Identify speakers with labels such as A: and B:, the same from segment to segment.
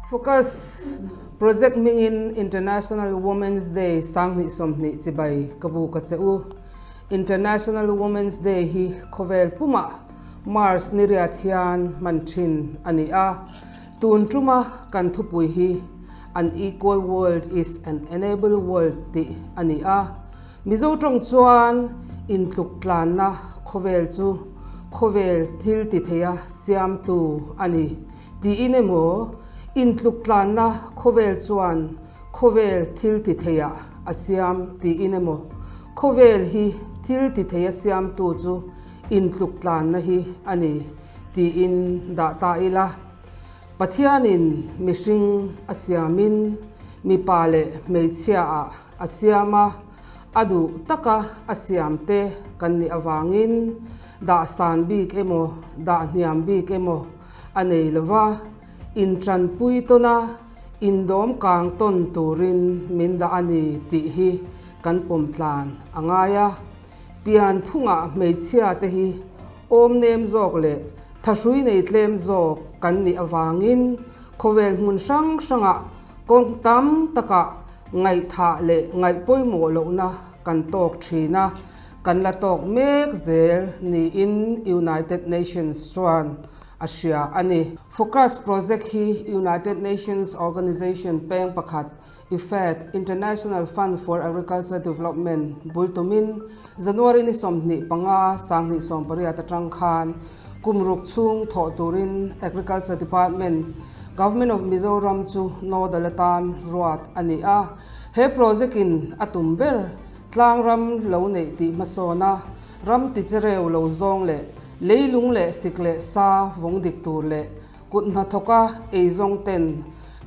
A: Focus Project hmingin International Women's Day 2020 chibai ka bu ka che u. International Women's Day hi khawvel pumah March ni riat hian hman thin a ni a. Tun tuma kan thupui hi An Equal World is an Enable World tih a ni a. Mizo tawng chuan intluk tlanna khawvel chu khawvel thil ti theia siamtu a ni tiin emaw, intluk tlanna khawvel chuan khawvel thil ti theiah a siam tiin emaw, khawvel hi thil ti theia siamtu chu intluk tlanna hi a ni tiin dah ta ila. Pathianin mihring a siamin mipa leh hmeichhiaah a siam a, a duh taka a siamte kan nih avangin dah san bik emaw dah hniam bik emaw a nei lo va, intanpui tawn a, indawm kang tawn turin min dah a ni tih hi kan pawm tlan a ngai a. Pian phungah hmeichhia te hi awm nem zawk leh thahrui nei tlem zawk kan nih avangin khawvel hmun hrang hrangah kawng tam takah ngaihthah leh ngaih pawimawh lohna kan tawk thin a, kan la tawk mek zel niin United Nations chuan a hria a ni. Focus Project hi United Nations Organization peng pakhat IFAD, International Fund for Agriculture Development, bul tumin January ni 25 2018 atang khan kum ruk chhung thawh turin Agriculture Department, Government of Mizoram chu nodal atan ruat a ni a. He project in a tum ber tlang ram lo neih tih hmasawn a, ram tichereu lo zawng leh leilung leh sik leh sa vawng dik tur leh Kut hnathawka eizawng ten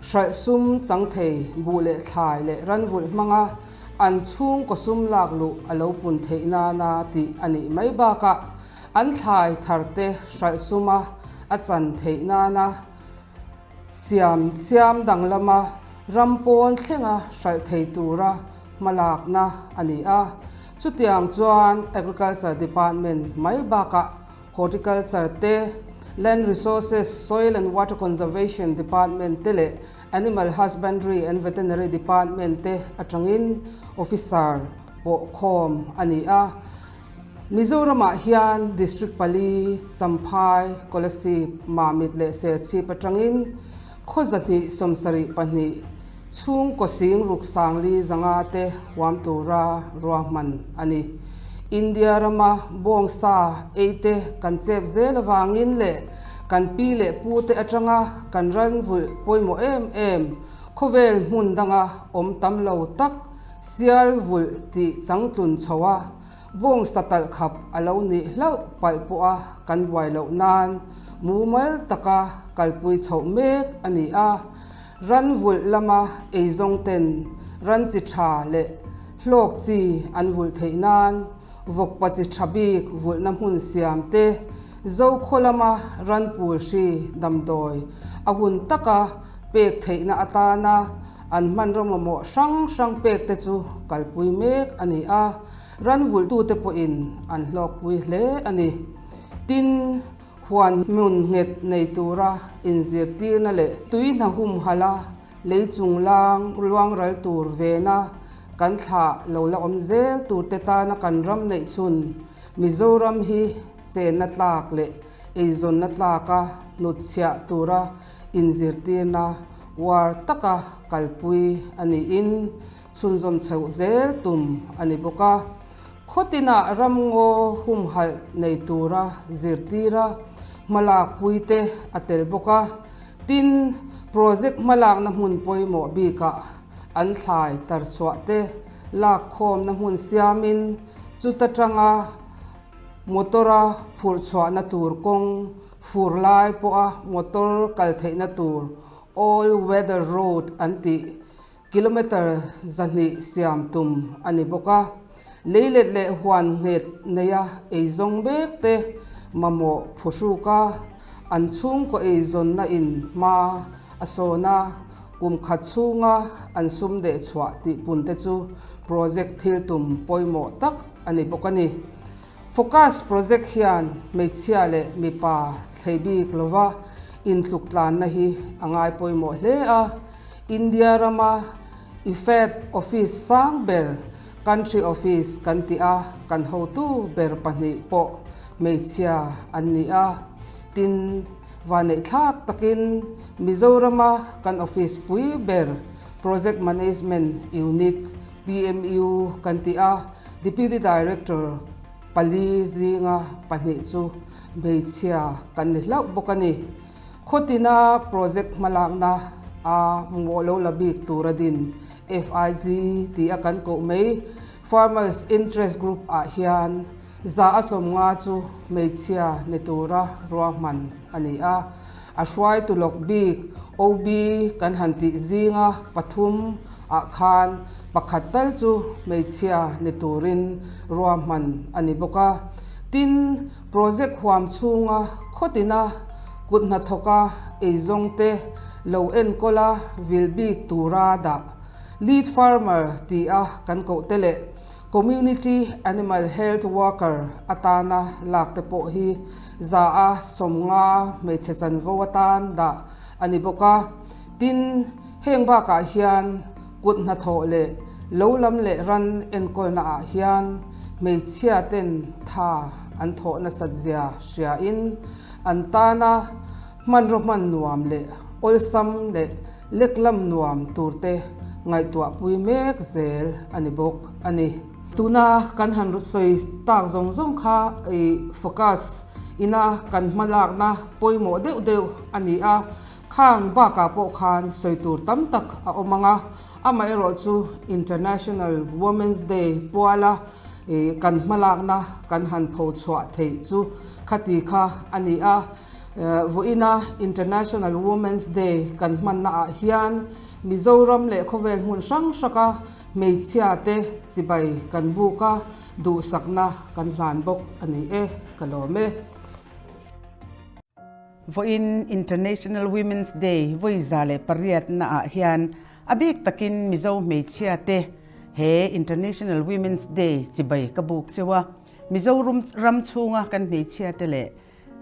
A: hralh sum chang thei buh leh thlai leh ranvulh hmanga an chhungkaw sum lak luh a lo pun theih nana tih a nih mai bakah an thlai tharte hralh suma a chan theih nana siam siam danglama ram pawn thlenga hralh thei tura hmalakna a ni a. Chutiang chuan Agriculture Department mai bakah Horticulture te, Land Resources, Soil and Water Conservation Department te leh Animal Husbandry and Veterinary Department te atangin officer pawh khawm a ni a. Mizoramah hian District pali, Champhai, Kolasib, Mamit leh Serchhip atangin khaw 272 chhungkaw sing ruk sangli zanga te huam tura ruahman a ni. India rama bawngsa ei te kan chep zel avangin leh kan pi leh pu te atanga kan ranvulh pawimawh em em khawvel hmun danga awm tam lo tak sial vulh tih changtlun chho a bawngsa talh khap a lo nih hlauh palh pawha kan buai loh nan mumal taka kalpui chhoh mek a ni a. Ran vulh lama eizawng ten ran chi tha leh hlawk chi an vulh theih nan vawkpa chi tha bik vulhna hmun siam te, Zokhaw lama ran pul hri damdawi a hun taka pek theihna atana an hmanraw mamawh hrang hrang pek te chu kalpui mek a ni a, ran vulhtute pawhin an hlawkpui hle a ni. Tin. Huan hmun nghet nei tura inzirtirna leh tui hna humhalh a, lei chunglang luang ral tur vena kan thlah lo la awm zel turte tana kan ram neih chhun Mizoram hi chenna tlak leh eizawnna tlaka hnutchhiah tura inzirtirna uar taka kalpui a niin chhunzawm chheuh zel tum a ni bawk a. Khawtinah ramngaw humhalh nei tura zirtira hmalakpuite a tel bawk a, tin, project hmalakna hmun pawimawh bikah an thlai tarchhuah te lakkhawmna hmun siamin chuta tanga motor-a phurhchhuahna tur kawng fur lai pawha motor kal theihna tur all weather road an tih Kilometre 200 siam tum a ni bawk a, leilet leh huan nghet neia eizawng mek te mamawh phuhruk a, an chhungkaw eizawnna in hma a sawn a, kum khat chhunga an sum deh chhuah tih pun te chu project thil tum pawimawh tak a ni bawk a ni. Focus project hian hmeichhia leh mipa thlei bik lova. intluktlanna hi a ngai pawimawh hle a. India rama IFAD office sang ber, Country Office kan tih a, kan hotu ber pahnih pawh hmeichhia an ni a. Tin, vaneihthlak takin Mizorama kan office pui ber Project Management Unit, PMU, kan tih a, Deputy Director pali zinga pahnih chu hmeichhia kan ni hlauh bawk a ni. Khawtina project hmalakna a mawh lo la bik tura din FIG ti a kan koh mai Farmers Interest Group ah hian 150 chu hmeichhia ni tura ruahman a ni a. A hruaitu lawk bik OB kan han tih zinga pathum ah khan pakhat tal chu hmeichhia ni turin ruahman a ni bawk a. Tin, project huam chhunga khawtina kut hnathawka eizawngte lo enkawl a vil bik tura dah Lead Farmer ti a kan koh te leh Community Animal Health Worker atana lak te pawh hi 150 hmeichhe chanvo atan dah a ni bawk a. Tin, heng bakah hian kut hnathawh leh lo lam leh ran enkawlna ah hian hmeichhia ten tha an thawh nasat zia hriain an tana hmanraw hman nuam leh awlsam leh Leklam nuam turte ngaihtuahpui mek zel a ni bawk a ni. Tuna kan han sawi tak zawng zawng kha i focus ina kan hmalakna pawimawh deuh deuh a ni a, khang bakah pawh khan sawi tur tam tak a awm ang a, amaherawh chu International Women's Day puala i kan hmalakna kan han phochhuah theih chu khati kha a ni a. Vawiina International Women's Day kan hmanna ah hian Mizoram leh khawvel hmun hrang hranga hmeichhia te chibai kan buk a, duhsakna kan hlan bawk a ni e, ka lawm e.
B: Vawiin International Women's Day vawi 108 na ah hian a bik takin Mizo hmeichhia te he International Women's Day chibai ka buk cheu a, Mizoram ram chhunga kan hmeichhia te leh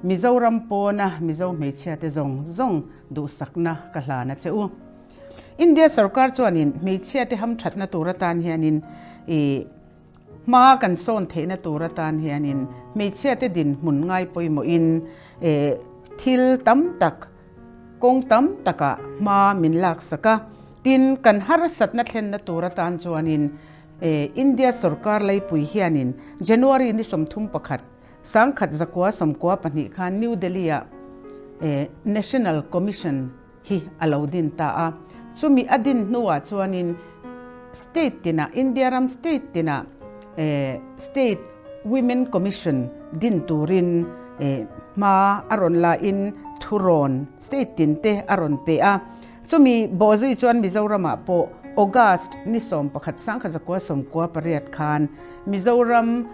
B: Mizoram pawna Mizo hmeichhiate zawng zawng duhsakna ka hlan a che u. India sorkar chuanin hmeichhiate hamthatna tur atan hianin i hma kan sawn theihna tur atan hianin hmeichhiate dinhmun ngai pawimawhin thil tam tak, kawng tam takah hma min laksak a. Tin, kan harsatna thlenna tur atan chuanin India sorkar leipui hianin January ni 31, 1992 khan New Delhi-ah National Commission hi a lo din ta a. Chumi a din hnuah chuanin state tinah, India ram state tinah State Women Commission din turin hma a rawn lain thurawn state tinte a rawn pe a. Chumi bawhzui chuan Mizoramah pawh August ni 11 1998 khan Mizoram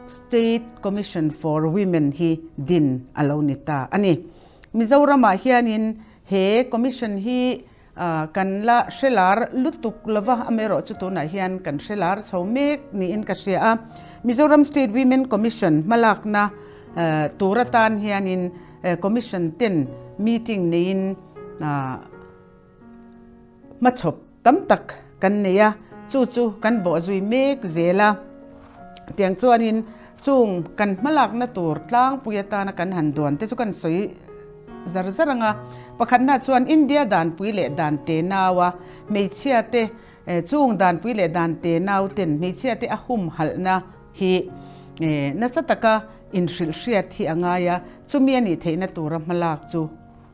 B: State Commission for Women hi din a lo ni ta a ni. Mizoramah hianin he Commission hi kan la hre lar lutuk lova, amaherawh chu tunah hian kan hre lar chho mek niin ka hria a. Mizoram State Women Commission hmalakna tur atan hianin Commission ten meeting neiin Hmachhawp tam tak kan nei a, chu chu kan bawhzui mek zel a. Tiang chuanin chung kan hmalakna tur tlangpui atana kan han duan te chu kan sawi zar zar ang a. Pakhatna chuan India danpui leh dan te nau a, hmeichhia te chung danpui leh dan te nau ten hmeichhia te a humhalhna hi nasa taka inhrilhhriat hi a ngai a, chumi a nih theihna tura hmalak chu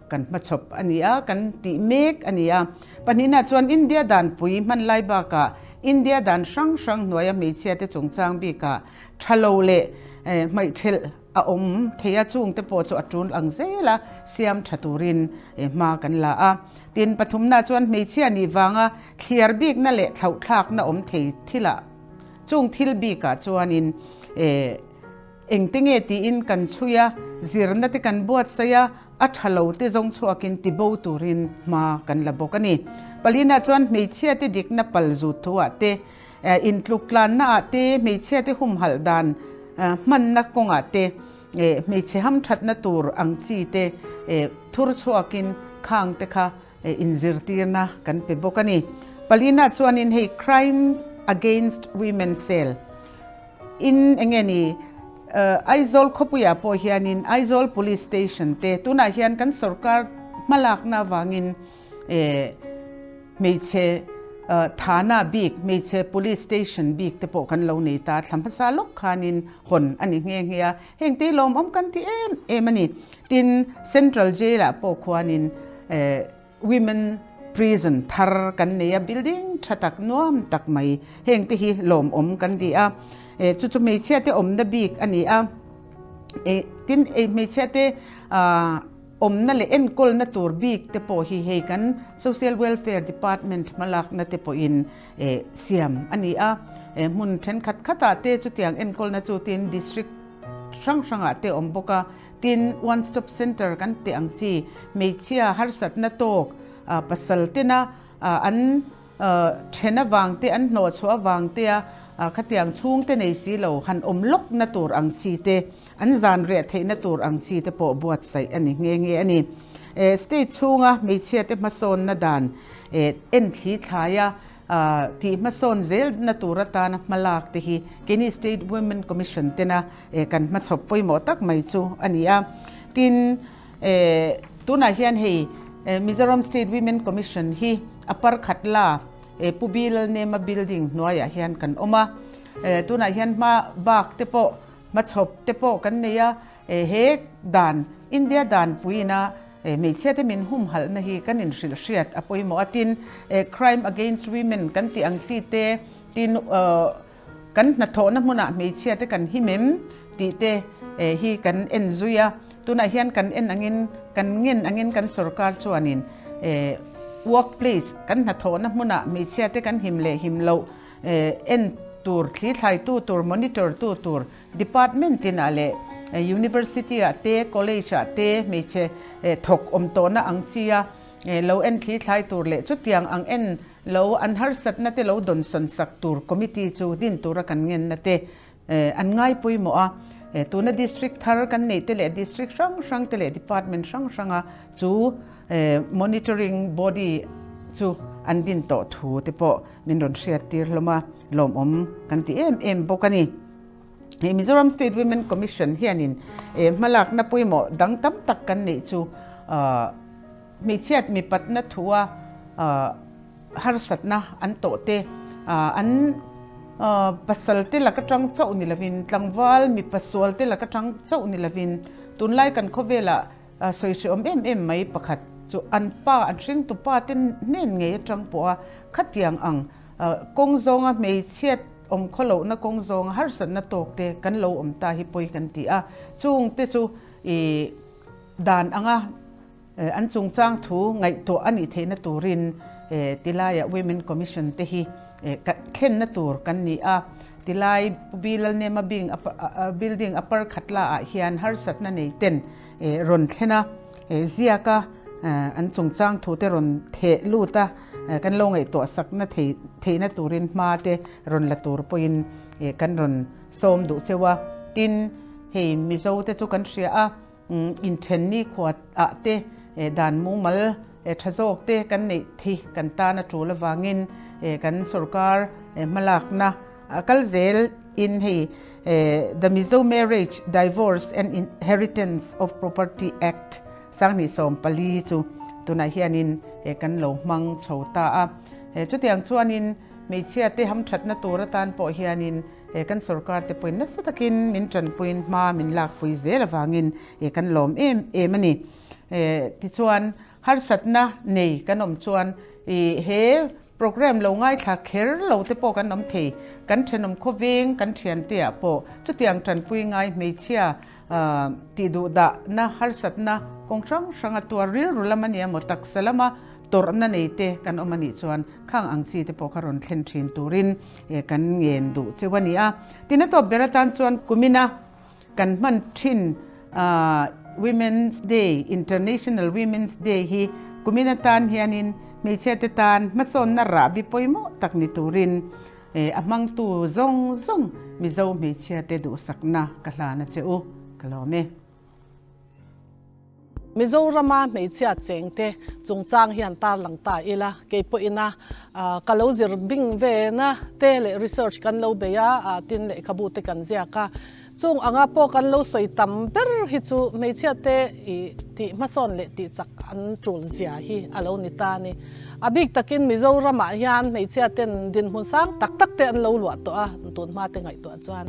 B: Kan hmachhawp a ni a, kan tih mek a ni a. Pahnihna chuan India danpui hman lai bakah India dan hrang hrang hnuaia hmeichhiate chungchang bikah tha lo leh hmaihthelh a awm thei a, chungte pawh chu a tul ang zela siam tha turin hma kan la a. Tin, pathumna chuan hmeichhia nih vanga thliar bikna leh thlauhthlakna awm thei thilah chung thil bikah chuanin Engte nge tiin kan chhui a, zirna te kan buatsaih a, a tha lo te zawng chhuakin tibo turin hma kan la bawk a ni. Palina chuan hmeichhia te dikna pal zut thu ah te, intluk tlanna ah te, hmeichhia te humhalh dan hmanna kawngah te, hmeichhe hamthatna tur ang chi te thur chhuakin khang te kha inzirtirna kan pe bawk a ni. Palina chuanin hei Crime Against Women Cell in eng nge ni Aizawl khawpuiah pawh hianin Aizawl Police Station te tunah hian kan sorkar hmalakna avangin Hmeichhe thana bik, hmeichhe police station bik te pawh kan lo nei ta, thla hmasa lawk khanin hawn a ni nghe nghe a, heng te lawmawm kan ti em em a ni. Tin, Central Jail ah pawh khuanin Women Prison thar kan nei a, building tha tak nuam tak mai, heng te hi lawmawm kan ti a, chu chu hmeichhia te awmna bik a ni a, tin hmeichhia te Awmna leh enkawlna tur bik te pawh hi hei kan Social Welfare Department hmalakna te pawhin siam a ni a. Hmun thenkhat khatah te chutiang enkawlna chu tin District hrang hrangah te awm bawk a. Tin, One Stop Centre kan tih ang chi hmeichhia harsatna tawk pasal tena an Then avang te, an hnawhchhuah avang te a khatiang chhungte nei si lo han awm lawkna tur ang chi te, an zan reh theihna tur ang chi te pawh buatsaih a ni nghe nghe a ni. State chhunga hmeichhia te hmasawnna dan en thli thlaia tih hmasawn zelna tur atana hmalak te hi keini State Women Commission tena kan hmachhawp pawimawh tak mai chu a ni a. Tin, Tunah hian hei Mizoram State Women Commission hi a parkhat la Pu B Lalnema building hnuaiah hian kan awm a. Tunah hian hma bak te pawh hmachhawp te pawh kan nei a. He dan India dan puiina hmeichhia te min humhalhna hi kan inhrilh hriat a pawimawh a. Tin, crime against women kan tih ang chi te, tin Kan hnathawhna hmunah hmeichhia te kan him em tih te hi kan en zui a, tunah hian kan en angin kan ngen angin kan sorkar chuanin work place kan hnathawhna hmunah hmeichhia te kan him leh him loh en tur thli thlaitu tur monitor tu tur department tinah leh university ah te college ah te hmeichhe thawk awm tawhna ang chi a lo en thli thlai tur leh chutiang ang en Lo an harsatna te lo dawnsawn sak tur committee chu din tura kan ngenna te an ngai pawimawh a. Tuna district thar kan neih te leh district hrang hrang te leh department hrang hranga chu monitoring body chu an din tawh thu te pawh min rawn hriat tir hlawm a, lawmawm kan ti em em bawk a ni. Hei Mizoram State Women Commission hianin hmalakna pawimawh dang tam tak kan neih chu Hmeichhiat mipatna thua harsatna an tawh te, an pasal te laka tang chauh ni lovin, tlangval mipa sual te laka tang chauh ni lovin, tunlai kan khawvelah sawi hrehawm em em mai pakhat chu an pa, an hringtu pa te hnen ngei atang pawha khatiang ang kawng zawnga hmeichhiat awm khawlohna kawng zawnga harsatna tawk te kan lo awm ta hi pawi kan ti a, chung te chu ih dan anga An chungchang thu ngaihtuah a nih theihna turin tilaiah Women Commission te hi thlenna tur kan ni a. Tilai Pu B Lalnema building upper khatla ah hian harsatna nei ten rawn thlen a, ziak a, an chungchang thu te rawn theh lut a, kan lo ngaihtuah sakna theihna turin hma te rawn la tur pawhin kan rawn sawm duh cheu a. Tin, hei Mizo te chu kan hria a. Inthen ni khuat ah te dan mumal tha zawk te kan neih thi kan tan a tul avangin kan sorkar hmalakna kal zel in hei The Mizo Marriage, Divorce and Inheritance of Property Act 2014 chu tunah hianin kan lo hmang chho ta a. Chutiang chuanin hmeichhia te hamthatna tur atan pawh hianin He kan sorkar te pawhin nasa takin min tanpuiin hma min lakpui zel avangin kan lawm em em a ni. Tichuan harsatna nei kan awm chuan he program lo ngaithla kher lo te pawh kan awm thei. Kan thenawm khawveng kan thiante ah pawh chutiang tanpui ngai hmeichhia tih duh dahna harsatna kawng hrang hranga tuar rilru lam a nia maw taksa lama tawrhna nei te kan awm a nih chuan khang ang chi te pawh kha rawn thlen thin turin kan ngen duh cheu a ni a. Tin a tawp ber atan chuan kumina kan hman thin Women's Day, International Women's Day hi kumin atan hianin hmeichhia te tan hmasawnna rahbi pawimawh tak ni turin a hmangtu zawng zawng Mizo hmeichhia te duhsakna ka hlan a che u. Ka lawm e.
C: Mizorama hmeichhia chengte chungchang hian tarlang ta ila, kei pawhina ka lo zir bing ve na te leh research kan lo bei a, tin lehkhabu te kan ziak a. Chung anga pawh kan lo sawi tam ber hi chu hmeichhia te i tih hmasawn leh tih chak an tul zia hi a lo ni ta a ni. A bik takin Mizoramah hian hmeichhia ten dinhmun sang tak tak te an lo luah tawh a, tun hma te ngaihtuah chuan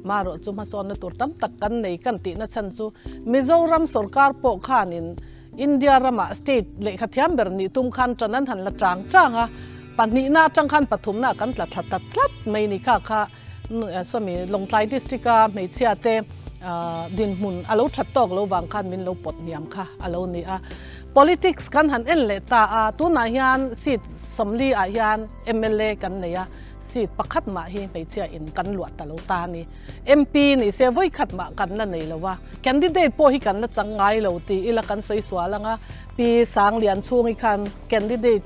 C: marawh chu hmasawnna tur tam tak kan nei kan tihna chhan chu Mizoram sorkar pawh khanin India ramah state lehkha thiam ber nih tum khan tan an han la chang chang a, pahnihna atang khan pathumna kan tla thla ta tlat mai ni kha kha. Sawmi Lawngtlai District a hmeichhia te dinhmun a lo that tawk lo vang khan min lo pawt hniam kha a lo ni a. Politics kan han en leh ta a, tunah hian seat 40 ah hian mla kan nei a, seat pakhat mah hi hmeichhia in kan luah ta lo ta a ni. MP ni se vawi khat mah kan la nei lo a, candidate pawh hi kan la chang ngai lo ti ila kan sawi sual ang a, Pi Sanglian chhungi khan candidate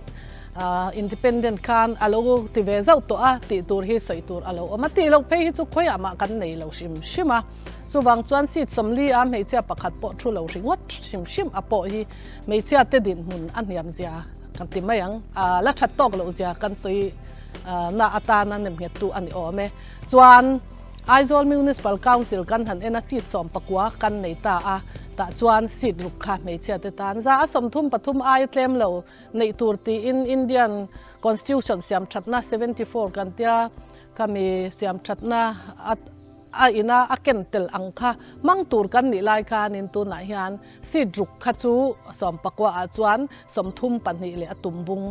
C: Independent khan a lo ti ve zauh tawh a, tih tur hi sawi tur a lo awm a, tih loh phei hi chu khawiah mah kan nei lo hrim hrim a. Chuvang chuan seat 40 a hmeichhia pakhat pawh thu lo ringawt hrim hrim a pawh hi hmeichhia te dinhmun a hniam zia kan ti mai ang, a la that tawk loh zia kan sawi na atana nemnghet tu a ni awm e. Chuan Aizawl Municipal Council kan han en a, seat 19 kan nei ta a, tah chuan seat ruk kha hmeichhia te tan za a 33 aia tlem lo Neih tur tiin Indian Constitution siam thatna 74 kan tia khami siam thatna a a ina a ken tel ang kha hmang tur kan nih lai khanin tunah hian seat ruk kha chu 19 ah chuan 32 leh a tum bung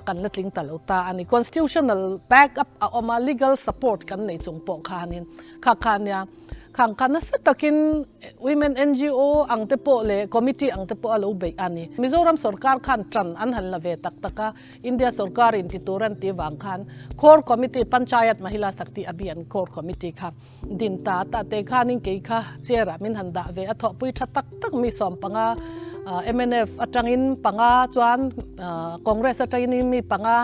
C: kan la tling ta lo ta a ni. Constitutional back up a awm a, legal support kan nei chung pawh khanin kha kha nia. Khang kha nasa takin Women NGO ang te pawh leh Committee ang te pawh a lo beih a ni. Mizoram sorkar khan tan an han la ve tak tak a, India sorkar in ti tur an tih vang khan Core Committee, Panchayat Mahila Shakti Abhiyan Core Committee kha din ta ta te khanin kei kha chair ah min han dah ve a, thawhpui tha tak tak mi 15 mnf atangin panga chuan Congress atangin mi panga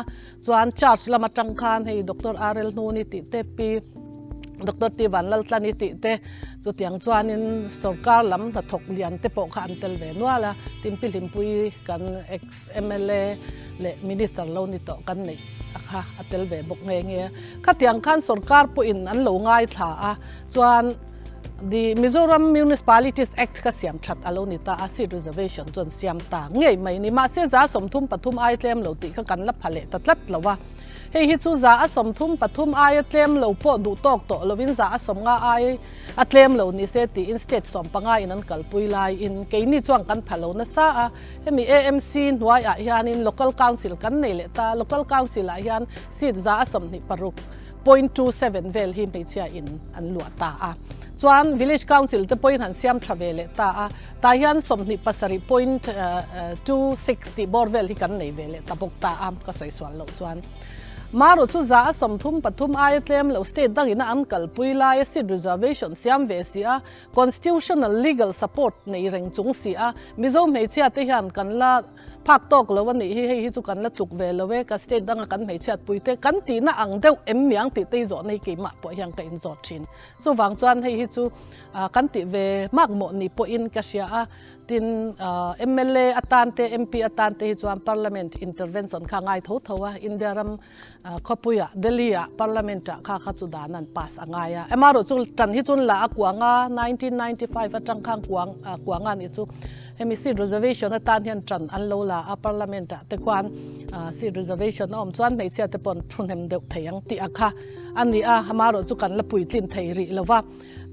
C: Chuan church lam atang khan hei Doctor RL Hnuni tih te Pi Doctor T Vanlaltlani tih te chutiang chuanin sorkar lam hnathawk lian te pawh kha an tel ve nual a, tin Pi Hlimpui kan ex mla leh minister lo ni tawh kan neih a kha a tel ve bawk nghe nghe a. Khatiang khan sorkar pawhin an lo ngaithla a, chuan The Mizoram Municipalities Act kha siam that a lo ni ta a, seat reservation chuan siam ta ngei mai ni. Mahse 33% ai tlem lo tih kha kan la pha leh ta tlat lo a. Hei hi chu 33% aia tlem lo pawh duh tawk tawh lovin 50% ai a tlem lo ni se tiin state 15 in an kalpui laiin keini chuan kan pha lo nasa a. Hemi AMC hnuaiah hianin Local Council kan nei leh ta, Local Council ah hian seat 26. 0.27 vel hi hmeichhia in an luah ta a. Chuan Village Council te pawhin han siam tha ve leh ta a, tah hian 27.26 tih bawr vel hi kan nei ve leh ta bawk ta a, ka sawi sual loh chuan. Marawh chu 33% aia tlem lo state dangin a an kalpui laia seat reservation siam ve si a, constitutional legal support nei reng chung si a, Mizo hmeichhia te hian kan la Phak tawk lo a nih hi, hei hi chu kan la tluk ve lo e, ka state danga kan hmeichhiat pui te kan tihna ang deuh em miang tih te hi zawhna hi keimah pawh hian ka inzawt thin. Chuvang chuan hei hi chu kan tih ve makmawh ni pawhin ka hria a, tin mla atan te MP atan te hi chuan parliament intervention kha a ngai tho tho a, India ram khawpuiah Delhi ah parliament ah kha kha chu dan an pass a ngai a, amaherawhchu tan hi chuan la a kuang a, 1995 atang khan kuang kuang a nih chu. Hemi seat reservation atan hian tan an lo la a, Parliament ah te khuan seat reservation a awm chuan hmeichhia te pawh an thu hnem deuh thei ang tih a kha a ni a, amaherawh chu kan la puitlin thei rih lo va,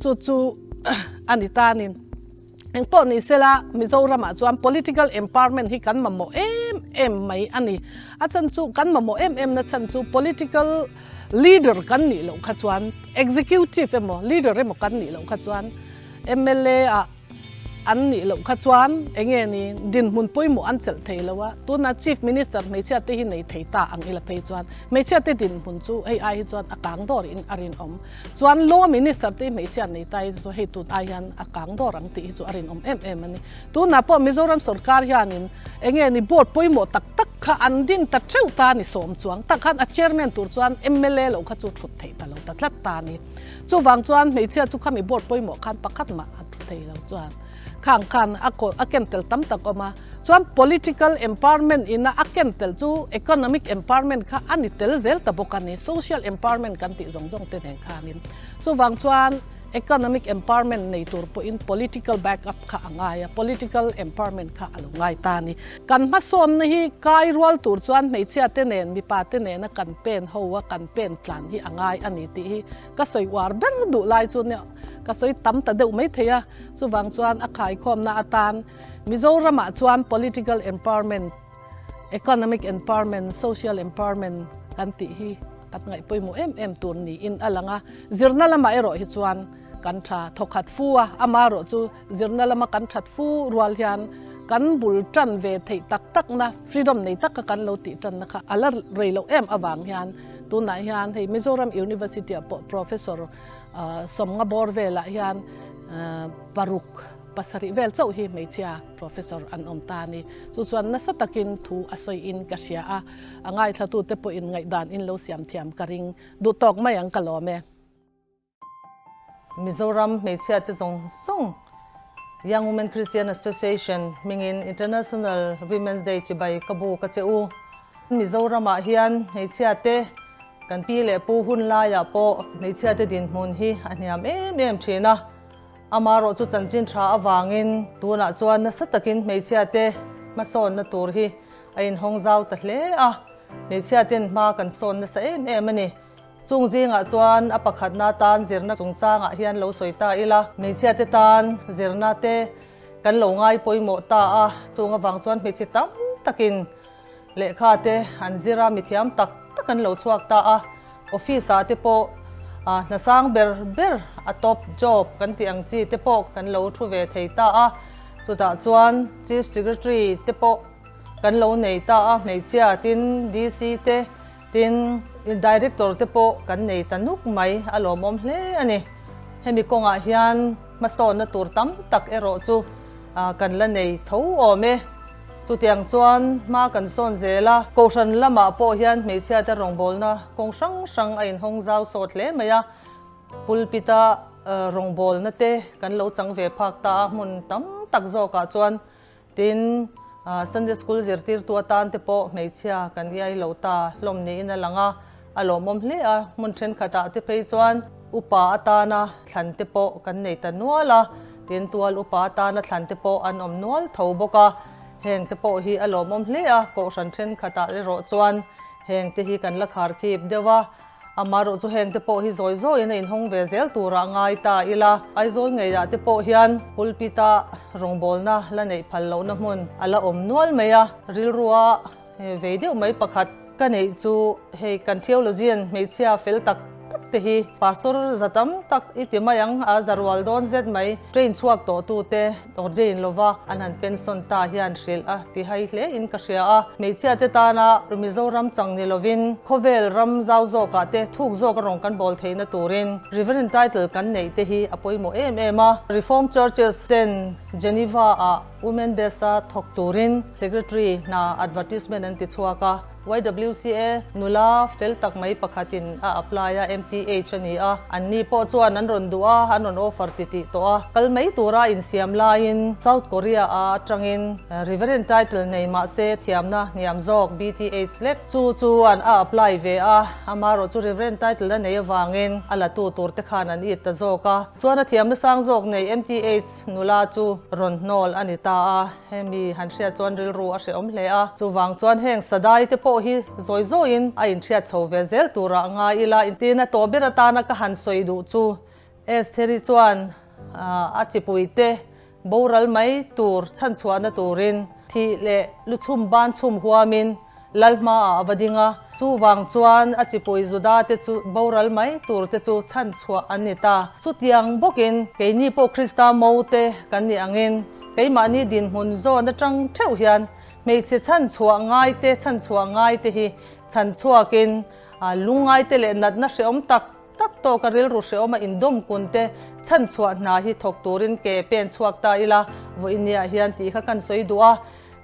C: chu chu a ni ta a ni. Engpawh ni sela Mizoram ah chuan political empowerment hi kan mamawh em em mai a ni. A chhan chu kan mamawh em em na chhan chu political leader kan nih loh kha chuan executive emaw leader emaw kan nih loh kha chuan mla ah An nih loh kha chuan enge ni dinhmun pawimawh an chelh thei lo a, tuna Chief Minister hmeichhia te hi nei thei ta ang ila phei chuan hmeichhia te dinhmun chu hei ai hi chuan a kang dawr in a rinawm. Chuan Law Minister te hi hmeichhia nei ta hi chu hei tun ai hian a kang dawr ang tih hi chu a rinawm em em a ni. Tunah pawh Mizoram sorkar hianin enge ni board pawimawh tak tak kha an din ta theuh ta ni sawm chuang tak khan a chairman tur chuan mla lo kha chu thut theih ta lo ta tlat ta a ni. Chuvang chuan hmeichhia chu khami board pawimawh khan pakhat mah a thu thei lo chuan. Khang khan a a ken tel tam tak awm a. Chuan political empowerment ina a ken tel chu economic empowerment kha a ni tel zel ta bawk a ni. Social empowerment kan tih zawng zawng te nen khanin. Chuvang chuan economic empowerment nei tur pawhin political back up kha a ngai a, political empowerment kha a lo ngai ta a ni. Kan hmasawnna hi kai rual tur chuan hmeichhia te nen mipa te nena kan pen ho a, kan pen tlan hi a ngai a ni tih hi ka sawi uar ber duh lai chu nia ka sawi tam ta deuh mai thei a. Chuvang chuan a khaikhawmna atan Mizoramah chuan political empowerment, economic empowerment, social empowerment kan tih hi kan ngaih pawimawh em em tur niin a lang a. Zirna lamah erawh hi chuan kan tha thawkhat fu a, amaherawh chu zirna lama kan that fu rual hian kan bul tan ve theih tak takna, freedom nei taka kan lo tih tanna kha a la rei loh em avang hian tunah hian hei Mizoram University-ah pawh Professor Sawmnga bawr velah hian paruk pasarih vel chauh hi hmeichhia Professor an awm ta a ni. Chu chuan nasa takin thu a sawiin ka hria a, a ngaithlatute pawhin ngaihdan in lo siam thiam ka ring duh tawk mai ang ka lawm e.
D: Mizoram hmeichhia te zawng zawng Young Women Christian Association hmingin International Women's Day chibai ka bu ka che u. Mizoramah hian hmeichhia te kan pi leh pu hun laiah pawh hmeichhia te dinhmun hi a hniam em em thin a. Amaherawh chu chanchin tha avangin tunah chuan nasa takin hmeichhia te hmasawnna tur hi a inhawng zau ta hle a. Hmeichhia ten hma kan sawn nasa em em a ni. Chung zingah chuan a pakhatna tan zirna chungchangah hian lo sawi ta ila, hmeichhia te tan zirna te kan lo ngai pawimawh ta a, chung avang chuan hmeichhe tam takin Lehkha te an zir a, mithiam tak tak an lo chhuak ta a, office ah te pawh hna sang ber ber a top job kan tih ang chi te pawh kan lo thu ve thei ta a, chutah chuan chief secretary te pawh kan lo nei ta a, hmeichhia tin DC te tin director te pawh kan nei ta nuk mai a lawmawm hle a ni. Hemi kawngah hian hmasawnna tur tam tak erawh chu kan la nei tho awm e. Chutiang chuan hma kan sawn zel a, Kohhran lamah pawh hian hmeichhiate rawngbawlna kawng hrang hrang a inhawng zau sawt hle mai a, pulpit-a rawngbawlna te kan lo chang ve phak ta a, hmun tam tak zawkah chuan tin Sunday School zirtirtu atan te pawh hmeichhia kan iai lo ta hlawm niin a lang a, a lawmawm hle a, hmun thenkhatah te phei chuan upa atana thlan te pawh kan nei ta nual a. Tin, tual upa atana thlan te pawh an awm nual tho bawk a, heng te pawh hi a lawmawm hle a, kohhran thenkhatah erawh chuan heng te hi kan la khar khip deuh a, amaherawh chu heng te pawh hi zawi zawiin a inhawng ve zel turah ngai ta ila, Aizawl ngeiah te pawh hian pulpit-a rawngbawlna la neih phal lohna hmun a la awm nual mai a, rilrua vei deuh mai pakhat ka neih chu hei kan theologian hmeichhia fel tak tak te hi pastor za tam tak i ti mai ang a za rual dawn zet mai train chhuak tawh tu te ordain lova an han pension ta hian hrilh a ti hai hle in ka hria a hmeichhia te tana Mizoram chang ni lovin khawvel ram zau zawk ah te thuk zawk a rawn kan bawl theihna turin Reverend title kan neih te hi a pawimawh em em a Reform Churches ten Geneva ah Women Desk a thawk turin Secretary hna advertisement an ti chhuak a, YWCA nula fel tak mai pakhatin a apply a, MTH a ni a, anni pawh chuan an rawn duh a, an rawn offer ti tih tawh a, kal mai tura insiam laiin South Korea a atangin Reverend title nei mahse thiamna hniam zawk BTH lek chu chuan a apply ve a, amaherawh chu Reverend title a nei avangin a la tu tur te khan an it ta zawk a, chuan a thiamna sang zawk nei MTH Nula chu rawn hnawl a ni ta a, hemi han hriat chuan rilru a hrehawm hle a. Chuvang chuan heng sadai te pawh hi zawi zawiin a inhriat chho ve zel turah ngai ila. Tin, a tawh ber atana ka han sawi duh chu Estheri chuan a chipui te boral mai tur chhanchhuahna turin thih leh luchhum ban chhum huamin Lal hmaah a va ding a, chuvang chuan a chipui Juda te chu boral mai tur te chu chhan chhuah an ni ta. Chutiang bawkin keini pawh Krista mo te kan nih angin keimahni dinhmun zawn atang theuh hian hmeichhe chhan chhuah ngai te chhan chhuah ngai te hi chhan chhuakin lungngai te leh natna hreawm tak tak tawka rilru hreawma indawm kun te chhan chhuah hna hi thawk turin ke pen chhuak ta ila vawinia hian tih kha kan sawi duh a.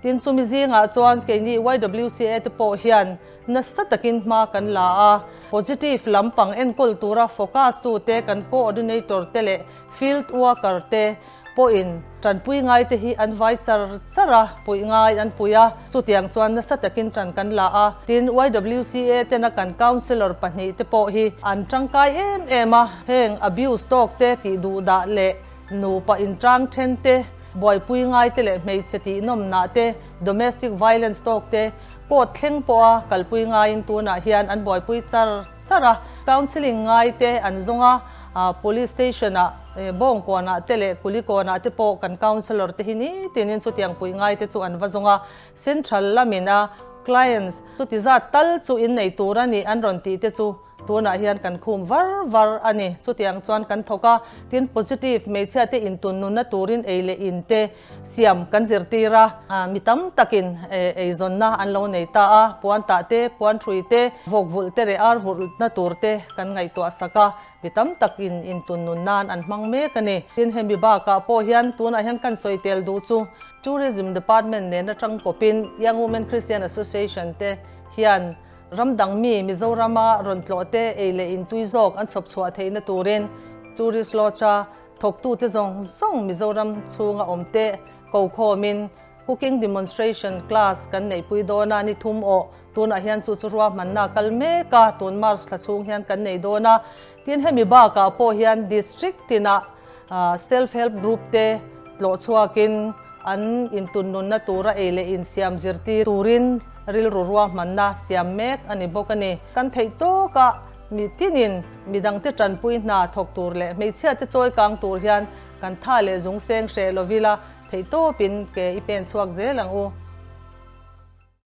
D: Tin, chumi zingah chuan keini YWCA te pawh hian nasa takin hma kan la a, positive lampang enkawl tura focus tute kan coordinator te leh field worker te pawhin tanpui ngaite hi an vai char char a, puih ngai an pui a, chutiang chuan nasa takin tan kan la a. Tin, YWCA tena kan Councillor pahnihte pawh hi an tangkai em em a, heng abuse tawk te tih duh dah leh nupa inchang then te, buaipui ngaite leh hmeichhe tih nawmnah te, domestic violence tawk te, court thleng pawha kalpui ngaiin tunah hian an buaipui char char a. Counselling ngaite an zawng a, Police Station ah Bawngkawnah te leh Kulikawnah te pawh kan Councillor te hi nitinin chutiang puih ngaite chu an va zawng a. Central lamin a clients chuti zat tal chu innei tur a nih an rawn tih te chu Tunah hian kan khum var var a ni. Chutiang chuan kan thawk a, tin positive hmeichhia te intun nunna turin ei leh in te siam kan zirtir a. Mi tam takin eizawnna an lo nei ta a, puan tah te, puan hrui te, vawk vulh te leh ar vulhna tur te kan ngaihtuah sak a, mi tam takin intun nun nan an hmang mek a ni. Tin hemi bakah pawh hian tunah hian kan sawi tel duh chu Tourism Department nen atang kawpin Young Women Christian Association te hian Ram dang mi Mizorama rawn tlawh te ei leh in tui zawk an chhawp chhuah theihna turin Tourist Lodge-a thawktute zawng zawng Mizoram chhunga awm te ko khawmin Cooking Demonstration Class kan neihpui dawn a, ni thum awh tunah hian chu chu ruahmanna a kal mek a, tun March thla chhung hian kan nei dawn a. Tin, hemi bakah pawh hian District tinah Self Help Group te tlawh chhuakin An intunnunna tura ei leh insiam zirtir turin rilru ruahmanna siam mek a ni bawk a ni. Kan theih tawkah mi tinin midangte tanpui hna thawk tur leh hmeichhiate chawi kang tur hian kan tha leh zung seng hreh lovila theihtawpin ke i pen chhuak zel ang u.